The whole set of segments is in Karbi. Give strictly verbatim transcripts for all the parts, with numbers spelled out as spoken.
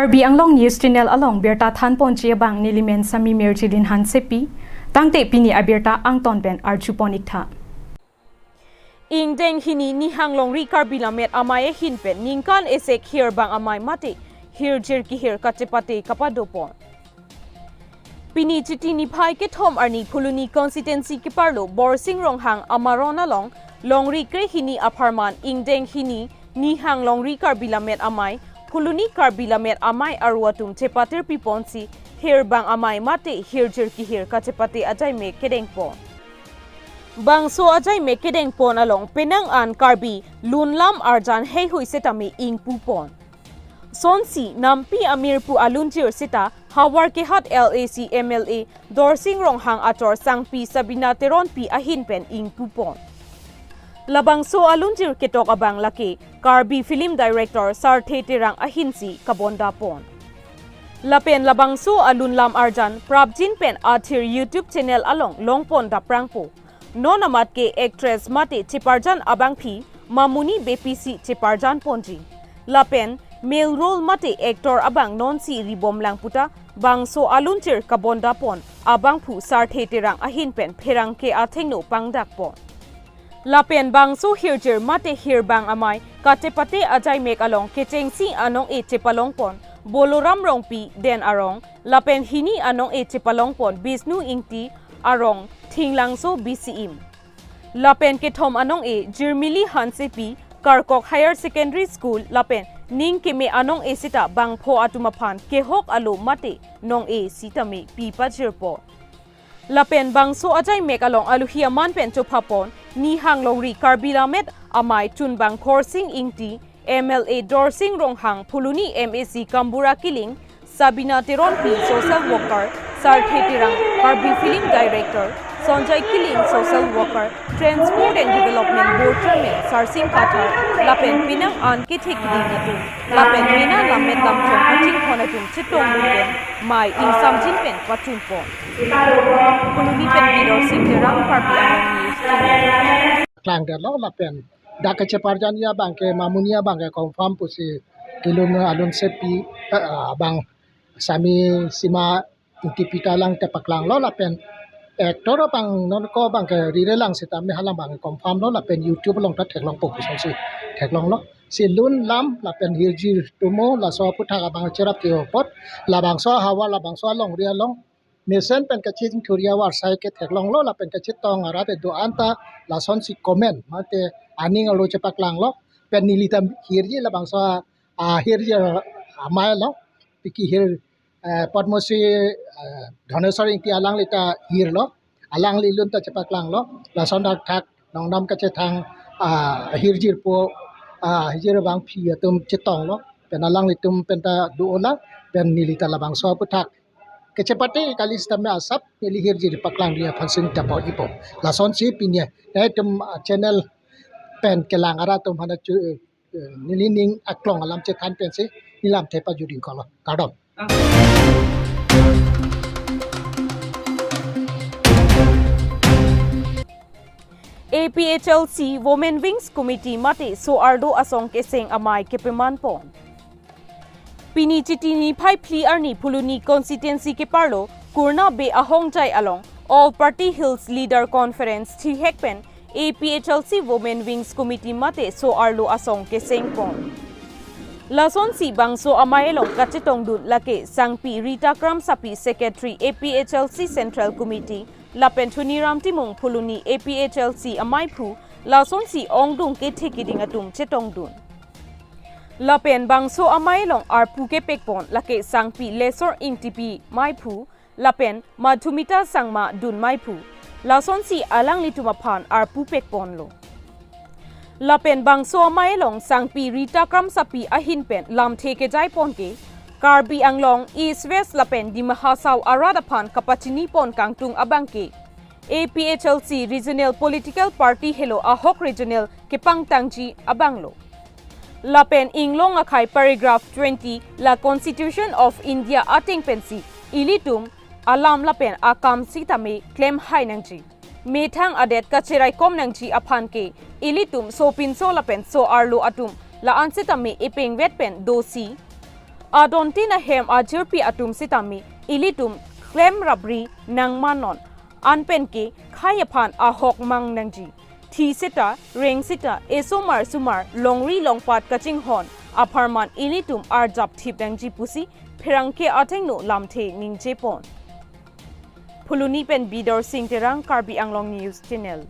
Karbi Anglong News Channel along birta thanponji abang nelimen Sami Mirjilin Hansepi, tangte pini abirta angton pen arjupon iktha. Ingdeng hini Nihang Longri Karbi Lammet Amei ahin pen ningkan isi hirbang amei mate hirjir kehir kachepate kapadopon. Pini Chiti niphai kethom arni Phuloni constituency keparlo Borsing Ronghang amaron along longri krehini apharman ingdeng hini Nihang Longri Karbi Lammet Amei, Phuloni Karbi Lammet Amei aru atum chepatir piponsi hirbang amei mate hirjir kehir kachepate ajaimek kedengpon. Bangso ajaimek kedengpon along penang an Karbi lunlam arjan heihui setame ingpupon. Sonsi nampi amirpu alunjir seta havar kehat L A C M L A Dorsing Ronghang achor sangpi Sabina Teronpi ahin pen ingpupon. Labangso alunjir ketok abang lake Karbi Film Director Sarthe Terang ahinsi kabondapon. Lapen labangso alunlam arjan prapjin pen athir YouTube channel along longpon daprangpo. Non amat ke actress mate cheparjan abangpi Mamuni Beypi si cheparjan ponji. Lapen male role mate actor abang nonsi ribomlang puta bangso alunjir kabondapon abangphu Sarthe Terang ahin pen pherangke athengno pangdakpon. Lapen bangso hirjir mate hirbang amei kachepate ajaimek along kechengsi anong-e chepalongpon Boloram Rongpi Den Arong, lapen hini anong-e chepalongpon Bisnu Ingti Arong, Thinglangso B C M. Lapen kethom anong-e Jirmili Hansepi, Karkok Higher Secondary School, lapen ning keme anong-e seta bangpho atum aphan kehok alo mate nong-e sitame pi pajirpo. Lapen bangso ajaimek along aluhi aman pen chophapon Nihang Longri Karbi Lammet Amei chunbang Khorsing Ingti, M L A Dorsing Ronghang, Phuloni M A C Kambura Killing, Sabina Teronpi, social worker, Sarthe Terang, Karbi Film Director, Sanjay Killing, social worker, Transport and Development Board Chairman Sarsing Kathar, lapen penang an kethek keding atum, lapen mena lammet lamchong kachinghon atum chetongdun pen mei ingsamjin pen pachunpon. Phuloni pen Dorsing Terang, Karbi Anglong News Channel. Klangdetlo lapen dak kacheparjan abang ke Mamuni abang ke confirm pusi kelun alun sepi, eh, abang Sami Sima Ingti pi ta lang te paklanglo lapen actor abang non ko abang ke rirelang sitame halang abang confirm lo lapen YouTube along ta theklongpo pusonsi theklonglo. Si lunlam lapen hirjir tumo laso aphuthak abang cherap ke apot labangso havar labangso alongri along mesen pen kachingthur avarsai ke theklonglo lapen kachetong arat do-an ta lasonsi comment mate aning alo chepaklanglo pen nelitum hirji labangso, ah, hirji amei lo piki hir, eh, Padma Shri, eh, Dhaneswar Ingti alangli ta hirlo, alangli lun ta chepaklanglo, lason dak thak nongnam kachethang, ah, hirjirpo, ah, hirjir abangpi atum chetonglo, pen alanglitum pen ta do-olang, pen neli ta labangso aphuthak kachepate kali sitame asap neli hirjir paklangri aphan sing tapo ipo. Lasonsi pini nelitum, ah, channel pen kelang arat atum aphan chu, eh, neli ning aklong alam chethan pensi neli lamthe pajudingkoklo. Kardom. A P H L C Women Wings Committee mate so-arlo asong keseng amei kepemanpon. Pini Chiti niphai phli arni Phuloni constituency keparlo Kurna Bey ahongjai along All Party Hills Leader Conference thihek pen A P H L C Women Wings Committee mate so-arlo asong kesengpon. Lasonsi bangso amei along kachetongdun lake sangpi Rita Kramsapi, Secretary A P H L C Central Committee, lapen Thuniram Timung, Phuloni A P H L C ameiphu, lasonsi ongdung kethek keding atum chetongdun. Lapen bangso amei along arpu kepekpon lake sangpi Lesor Ingtipi meiphu, lapen Madhumita Sangma dun meiphu, lasonsi alanglitum aphan arpu pekponlo. Lapen bangso amei along sangpi Rita Kramsapi ahin pen lamthe kejaipon ke, Karbi Anglong, East West lapen Dima Hasao arat aphan kapachinipon kangtung abang ke A P H L C Regional Political Party helo ahok regional kepangtangji abanglo. Lapen inglong akhei paragraph twenty la Constitution of India ateng pensi ilitum alam lapen akam sitame klemhai nangji. Methang adet kacheraikom nangji aphan ke ilitum sopinso lapen so-arlo atum la-an sitame epengvet pen dosi Adontin ahem ajirpi atum sitame ilitum klemrapri nangmanon. Anpenke khei aphan ahok mang nangji. Thi seta, reng seta, esomar somar, longri longpat kachinghon apharman ilitum arjap thip nangji pusi pherangke athengno lamthe ningjepon. Phuloni pen Bidor Sing Terang, Karbi Anglong News Channel.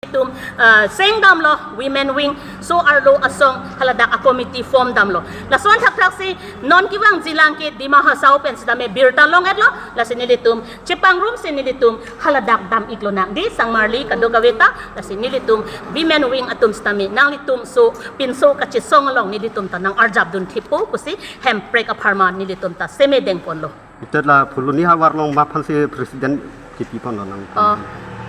Tum, ah, seng damlo, women wing, so arlo asong haladak a committee form damlo. Lason thakthaksi non kevang jilang ke Dima Hasao pen sitame birta long-etlo, lasi nelitum chepangrum si nelitum haladak dam-iklo nang. Di sangmarli kadokaveta, lasi nelitum women wing atum sitame nanglitum so pinso kachesong along nelitum ta nang arjap dun thippo pusi hemprek apharman nelitum ta seme dengponlo. Itet la Phuloni havar along ma aphansi president kipi ponlo nang. Oh,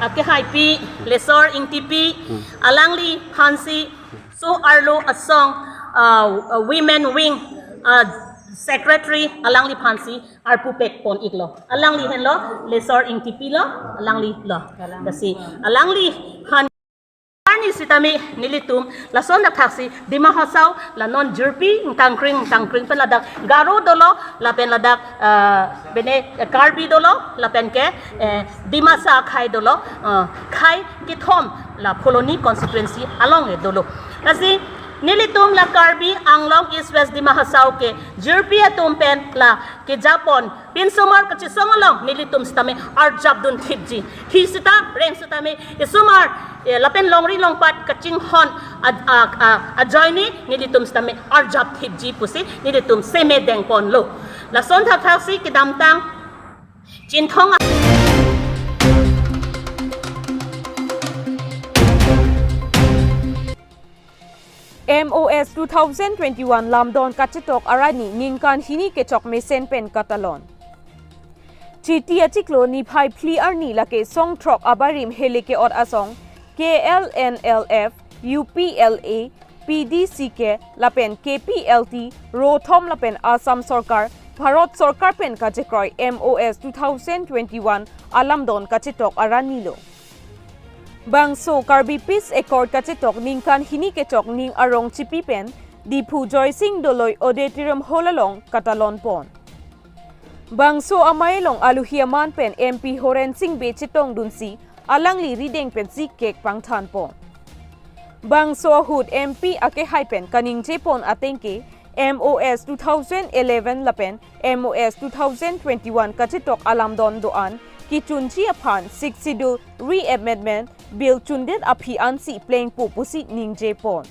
ake haipi, Lesor Ingtipi, Hmm. alangli aphansi, so arlo asong, ah, women wing, ah, secretary alangli aphansi arpu pek pon-iklo. Alangli henlo, Lesor Ingtipi lo, alangli lo. Lasi, alangli aphan arni sitame nelitum, lason thakthaksi, Dima Hasao, la non jirpi, tangkring, tangkring pen ladak Garo dolo, lapen ladak, ah, bene, eh, Karbi dolo, lapen ke, eh, Dimasa akhei dolo, ah, khei kethom la Phuloni constituency along e dolo. Lasi, nelitum la Karbi Anglong East West Dima Hasao ke jirpi atum pen la kejapon, pinsomar kachesong along nelitum sitame arjap dun thipji. Thi seta, reng sitame, esomar, eh, lapen longri longpat kachinghon a, a, a, ajoine nelitum sitame arjap thipji pusi nelitum seme dengponlo. Lason thakthaksi kedamtang Chinthong a- M O S two thousand twenty-one lamdon kachetok arani ningkan hini kechok mesen pen katalon. Chiti achiklo niphai phli arni lake song throk abarim hele ke-ot asong K L N L F, U P L A, P D C K lapen K P L T, rothom lapen Assam Sorkar, Bharat Sorkar pen kachekroi M O S two thousand twenty-one alamdon kachetok arani lo. Bangso Karbi Peace Accord kachetok ningkan hini kechok ning arong chipi pen Diphu Joysing Doloi Auditorium Hall along katalon pon. Bangso amei along aluhi aman pen M P Horen Sing Bey chetong dunsi alangli rideng pensi cake pangthan pon. Bangso ahut M P akehai pen kaningje pon ateng ke M O S two thousand eleven lapen M O S two thousand twenty-one kachetok alamdon do-an kechunji aphan Sixth Schedule Re-Amendment Bill chundet aphi ansi plengpo pusi ningje pon.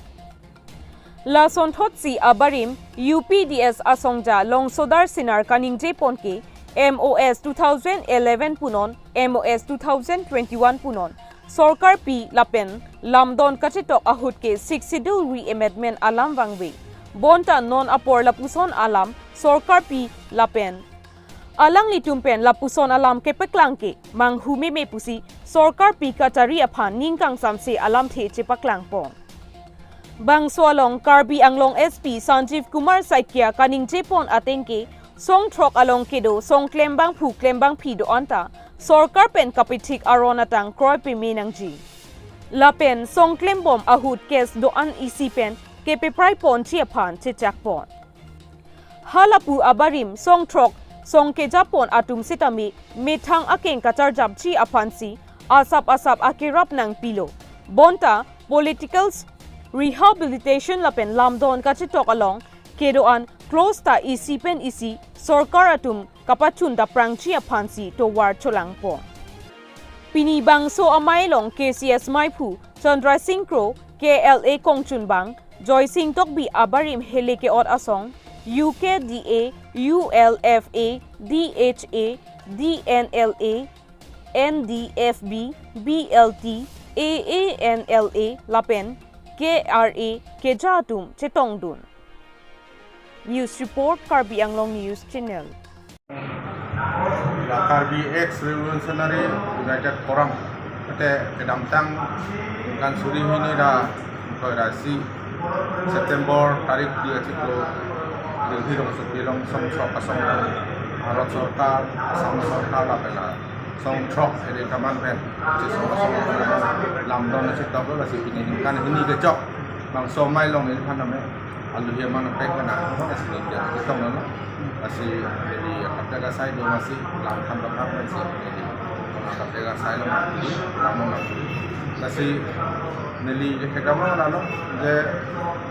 Lasonthotsi abarim U P D S asongja Longsodar Sinar kaningje pon ke M O S two thousand eleven punon, M O S two thousand twenty-one punon, Sorkar pi lapen lamdon kachetok ahut ke Sixth Schedule Re-Amendment alam vangve. Bonta non apor lapuson alam Sorkar pi lapen alanglitum pen lapuson alam kepaklang ke manghu meme pusi Sorkar pi kachari aphan ning kangsamse alamthe chepaklang pon. Bangso along Karbi Anglong S P Sanjeev Kumar Saikia kaningje pon ateng ke song throk along kedo song klembangphu klembangphi do-an ta Sorkar pen kapithik aron atang kroi peme nangji. Lapen song klembom ahut case do-an isi pen kepeprai ponji aphan chechak pon. Halapu abarim song throk song kejapon atum sitame methang akeng kacharjapji aphansi asap asap akerap nangpilo. Bonta politicals rehabilitation lapen lamdon kachetok along kedo-an clause ta isi pen isi Sorkar atum kapachun daprangji aphansi tovar cholang pon. Pini bangso amei along K C S meiphu Chandra Sing Kro, K L A kongchunbang Joysing Tokbi abarim hele ke-ot asong U K D A, U L F A, D H A, D N L A, N D F B, B L T, A A N L A lapen K R A keja atum chetongdun. News report, Karbi Anglong News Channel. Karbi Ex Revolutionary United Forum, ate kedamtang ningkan suri hini ra, koi ra isi September tarik dui achiklo, Delhi rongsopi along song throk asong, Bharat Sorkar, Assam Sorkar lapen la song throk ere kaman pen, si song asong lamdon si toklo, lasi pini ningkan hini kechok bangso amei along neliphan name Alu hiaman pek na, mana sini dia kita mana? Masih jadi apa tega sai do masih lam than bakar kan sih. Jadi apa tega sai lo masih lam mana? Masih neli ke kedama lalu je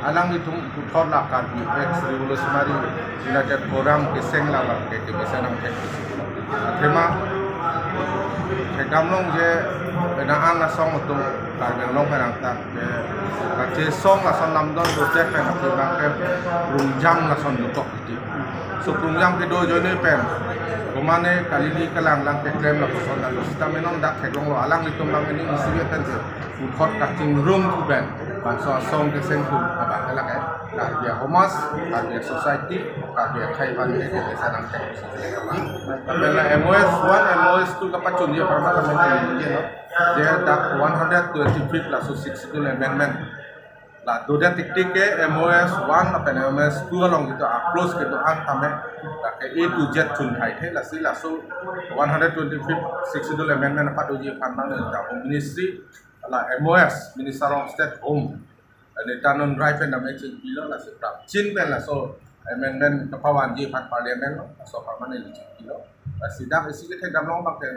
alanglitum puthot la Karbi ex Revolutionary United Forum keseng la la ke ke bisa nang ke. Tema kedam long je penang an asong tu Karbi Anglong penang ta. Kachesong lason lamdon dote pen aphi bang ke prungjam lason dokok iti. So prungjam kedo ajoine pen. Komane kali ni kalang lang keklem lapuson lalu. Sita menon dak theklonglo alanglitum bang ini isi pen je. Puthot kachingrum kuben. Bangso asong keseng kum abang lake. Karbi Homas, Karbi Society, Karbi Akhai Bang ke kesan ang. Apela M O S one, M O S two kapachun ye parma kami ye no. Dia dak one hundred twenty-fifth laso Sixth Schedule Amendment. La dodet tiktik ke M O S one lapen M O S two along gitu approach gitu an tame. Dak ke A to Z chun hai the lasi laso one hundred twenty-fifth Sixth Schedule Amendment apa doji aphan nang ta Home Ministry la M O S, Minister of State Home. Netanon Rai pen dam chin pilo laso prapjin pen laso amendment kapavanji aphan Parliament lo, laso aphan mane chin pilo. Lasi dak isi ke thekdam long bang ke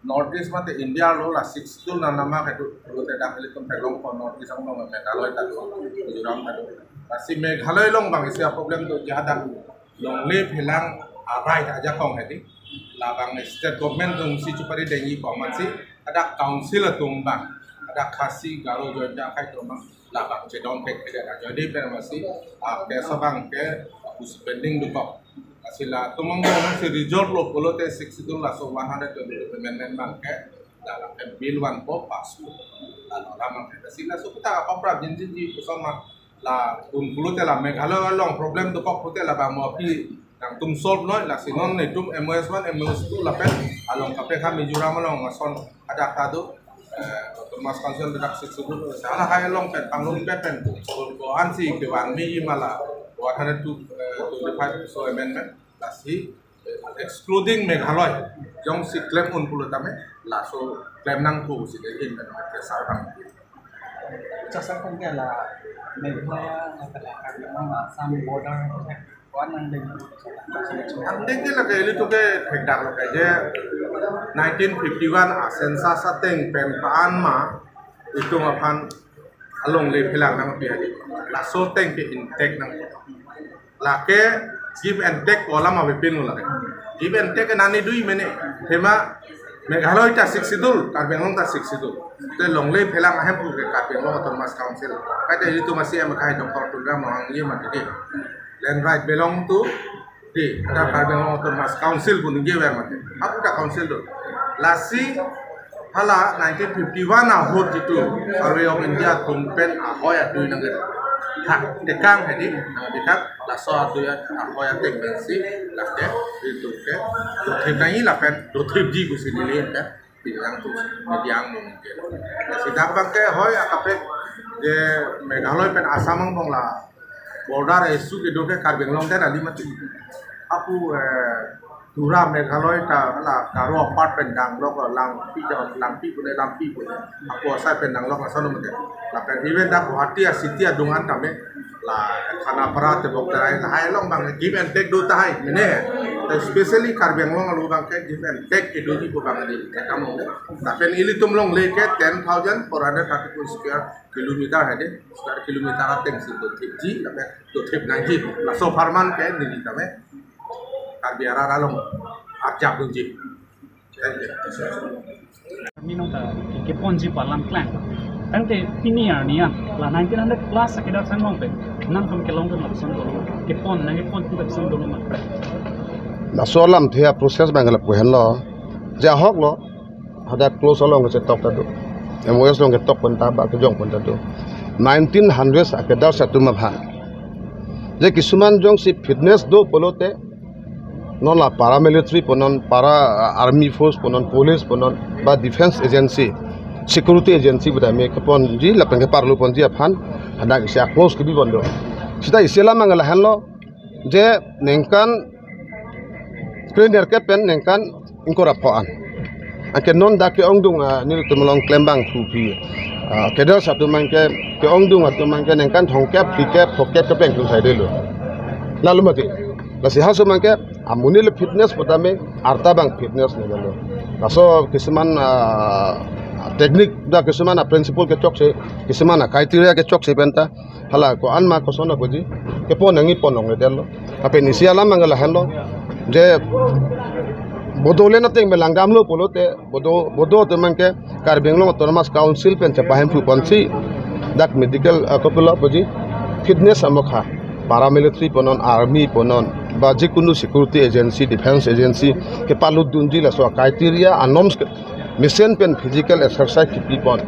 North East mate India lo la Sixth Schedule nanama ke tu, lo te dak ilitum theklong ko North East ang long Meghalaya ta do, Mizoram ta do. Lasi Meghalaya long bang isi problem do jada. Longle phelang arai ta ajakong hedi. Labang state government atum si chupari dengi paman si ada council atum bang, ada Khasi, Garo, Jaintia akhai atum bang. Labang chedon pek pek ada jadi pen masih ah keso bang ke us pending dukok. Asila tumang bang si result lo pulote Sixth Schedule laso one hundred twenty amendment bang ke dalam ke bill one po pass. Lalu lama ke sila so kita apa pra jinjin di kusama la un pulote la Meghalaya along problem dokok pulote labang mo aphi nangtum solve noi, lasi non netum M O S one, M O S two lapen along kaprek ha Mizoram along ason ada kado eh, Autonomous Council dak Sixth Schedule, salah hai along pen panglong pen pen ko ansi kevangji ma la one hundred twenty-five so amendment lasi eh, excluding Meghalaya, jongsi klem un pulo tame laso klem nangpo si de in pen ke sar bang. Sasar kan ke la Meghalaya, la Karnataka, Assam border, kuan nang deng. Angdeng ke lake ilitum ke thekdak lake je nineteen fifty-one a census ateng pen pa-an ma itum aphan alongle phelang nangpi hedi. Laso ateng ke intact nang. Lake give and take kolam avepin lo lake. Give and take nani dui mene. Tema Meghalaya ta Sixth Schedule, Karbi Anglong ta Sixth Schedule. Te longle phelang ahem pu ke Karbi Anglong Autonomous Council. Kaita ilitum asi M K Doctor Tuliram Ronghang ye mati ke. Land right belong to the Karbi Anglong Autonomous Council pu ningje ver mati. Apu ta council do. Lasi hala nineteen fifty-one ahut jitu Survey of India atum pen ahoi atui nang ha tekang hedi nang bikat laso atui ahoi ateng pensi lake itu ke dothip nai lapen dothipji pusi neli pen pinjang tu mediang nung ke. Sida bang ke hoi akaprek je Meghalaya pen Assam angbong la border issue kedo ke Karbi Anglong ke rali mati. Apu eh, Tura Meghalaya ta la Garo apart pen danglok Langpi ja Langpi pune Lampi pune. Apu asai pen danglok asal mati. Lapen even dak Guwahati a city adung an tame la Khanapara Tebok Terai lahai along bang give and take do tahai mene. Ta especially Karbi Anglong along bang ke give and take kedoji pu bang di thekdam long. Lapen ilitum longle ke ten thousand four hundred thirty-two square kilometer hedi, square kilometer ateng si dothipji, lapen dothip nangji. Laso apharman ke neli tame Karbi arat along arjap dunji. Thank you. Minong ta keponji palam klang. Tangte pini arni an la nineteen hundred plus akedar sang long pen nangtum kelong pen lapuson dolo. Kepon nang kepon tu lapuson dolo ma. Laso alamthe a-process bang lapu henlo. Je ahok lo. Hadak clause along ketok ta do. M O S along ketok pon ta ba kejong pon ta do. Nineteen hundred akedar si atum aphan. Je kisuman jongsi fitness do pulote non la paramilitary punon, para uh, army force punon, police punon, ba defense agency, security agency pu ta me keponji lapen keparlu ponji aphan hadak isi a-clause kebi pon do. Sita isi alam ang lahenlo je ningkan kre-nerkep pen ningkan ingkoi ra pho an. Anke non dak ke-ongdung a nelitum along klembang thupi. Ah, cadres atum abangke, ke-ongdung atum abangke ningkan thomkep, phlikep, phokep kepeng atum saidelo. Lalu mati. Lasi halaso abangke amonit le fitness pu tame arta abang fitness ni galo. Laso kisuman, ah, technique dak kisuman a-principle kechokche, kisuman a-criteria kechokche penta hala ko-an ma koson apuji kepon nangji pon longledetlo. Lapen isi alam abang lahenlo, je Bodoland ateng me langdamlo pulote Bodo, Bodo atum abangke Karbi Anglong Autonomous Council pen chepahemphu ponsi dak medical, ah, kopilo apuji fitness amokha, paramilitary punon, army punon, ba jikunu security agency, defense agency kepalutdunji laso a-criteria a-norms ke mesen pen physical exercise kipi pon,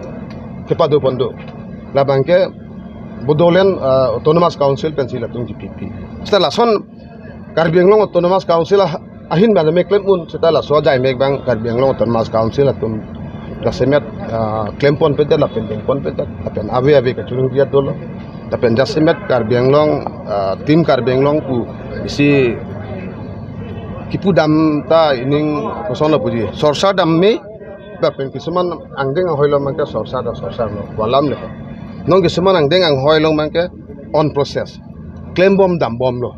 kepado pon do. Labangke Bodoland, ah, Autonomous Council pensi latum kipipi. Seta lason Karbi Anglong Autonomous Council ah, ahin abang me klem un, seta laso ajai mek abang Karbi Anglong Autonomous Council atum jasemet, ah, klem ponpedet lapen deng ponpedet lapen ave ave kachurung dia dolo. Lapen jasemet Karbi Anglong, ah, Team Karbi Anglong pu isi kipudam ta ining koson apuji sorsa dam me, lapen kisuman angdeng anghoi along abangke sorsa da sorsa lo, walam le. Non kisuman angdeng anghoi along abangke on process, klembom dambomlo.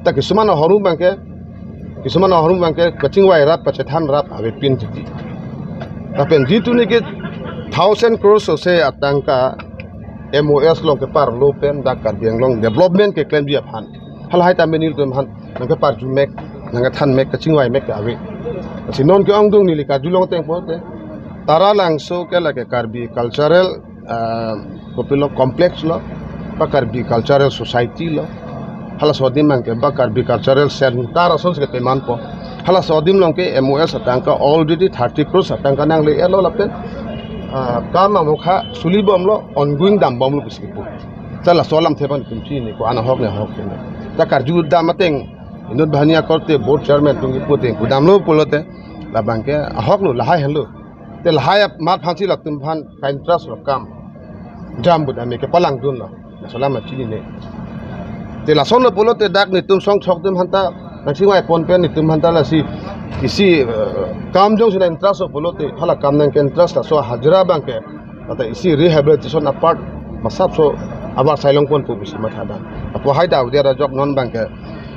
Ta kisuman ahorum abangke, kisuman ahorum abangke kachingvai rap, kachethan rap avepin titi. Lapen jitu niki thousand crores ose atangka M O S along keparlo pen dak Karbi Anglong development keklemji aphan, halahai tame nelitum aphan nangkeparju mek, nangkethan mek, kachingvai mek ave. Si non ke-ongdung neli karjulong ateng pulote Taralangso ke lake Karbi Cultural, ah, kopilo complex lo, ba Karbi Cultural Society lo, halaso adim abangke ba Karbi Cultural Center asonsi ketemanpo. Halaso adim along ke M O S atangka already thirty crores atangka nangle-etlo lapen, ah, kam amokha sulibomlo, ongoing dambomlo pusi kipu. Ta laso alamthe abang itum chini ko-an ahok ne ahok ne. Ta karju dam ateng inut banghini akorte board chairman atum kipu ateng pudamlo pulote labangke ahoklo, lahai henlo. Te lahai amat aphansi latum aphan ka-interest lo kam jam budam me kepalangdunlo. Laso alam chinine. Te lasonlo pulote dak nelitum songchok atum aphanta nangchingvai pon pen nelitum aphanta lasi isi, eh, kam jongsi nang-interest lo pulote hala kam nangke-interest laso hajira abangke ata isi rehabilitation apart masapso avarsai longponpo pusi mathadam. Apot haida udia rajok non abangke,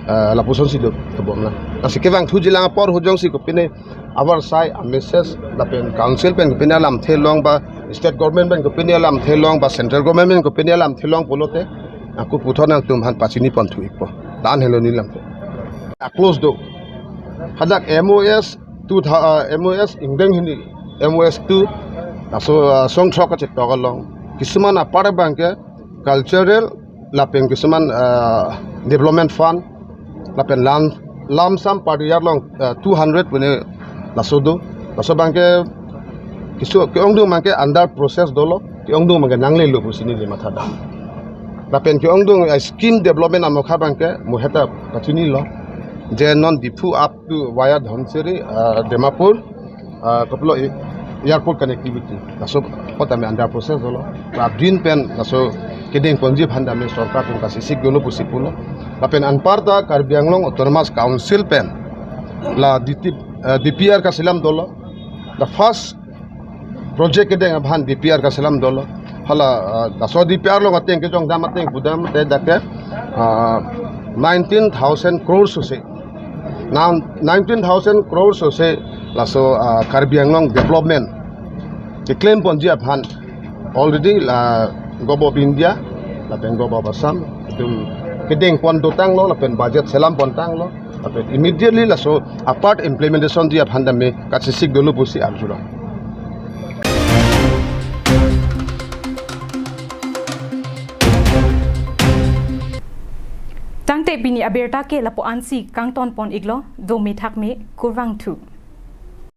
eh, lapusonsi do tebomlo. Lasi kevangthujilang apor ahut jongsi kopine avarsai a-message lapen council pen kopine alamthe long ba state government pen kopine alamthe long ba central government pen kopine alamthe long pulote ako puthot nangtum aphan pachini ponthu-ikpo. La-an helo neli lamthe. A-clause do. Hadak M O S two tha-, ah, M O S ingdeng hini, M O S two, laso, ah, songchok kachetok along kisuman apart abangke cultural lapen kisuman, ah, development fund lapen lam, lamsam party along, ah, two hundred pune laso do. Laso abangke kisu ke-ongdung abangke under process dolo, ke-ongdung abangke nanglelo pusi neli mathadam. Lapen ke-ongdung, ah, scheme development amokha abangke mo heta kachinilo, je non Diphu up to via Dhansiri, ah, Dimapur, ah, kopilo i-, airport connectivity. Laso apot tame under process dolo. Labdin pen laso kedeng ponji aphan tame sorkar atum kasisik dolo pusi pulo. Lapen anparta Karbi Anglong Autonomous Council pen la D T, ah, D P R kaselam dolo. The first project kedeng aphan D P R kaselam dolo. Hala, ah, laso D P R along ateng kejong dam ateng pudamte dak ke, ah, nineteen thousand crores ose. Now nineteen thousand crores ose laso, ah, Karbi Anglong development keklem ponji aphan already la Government of India lapen Government of Assam atum kedeng pon dotanglo lapen budget selam pontanglo. Lapen immediately laso apart implementation ji aphan tame kasisik dolo pusi arjulong. Tangte pini abirta ke lapu-ansi kangton pon-iklo, dome thakme, kurvangthu.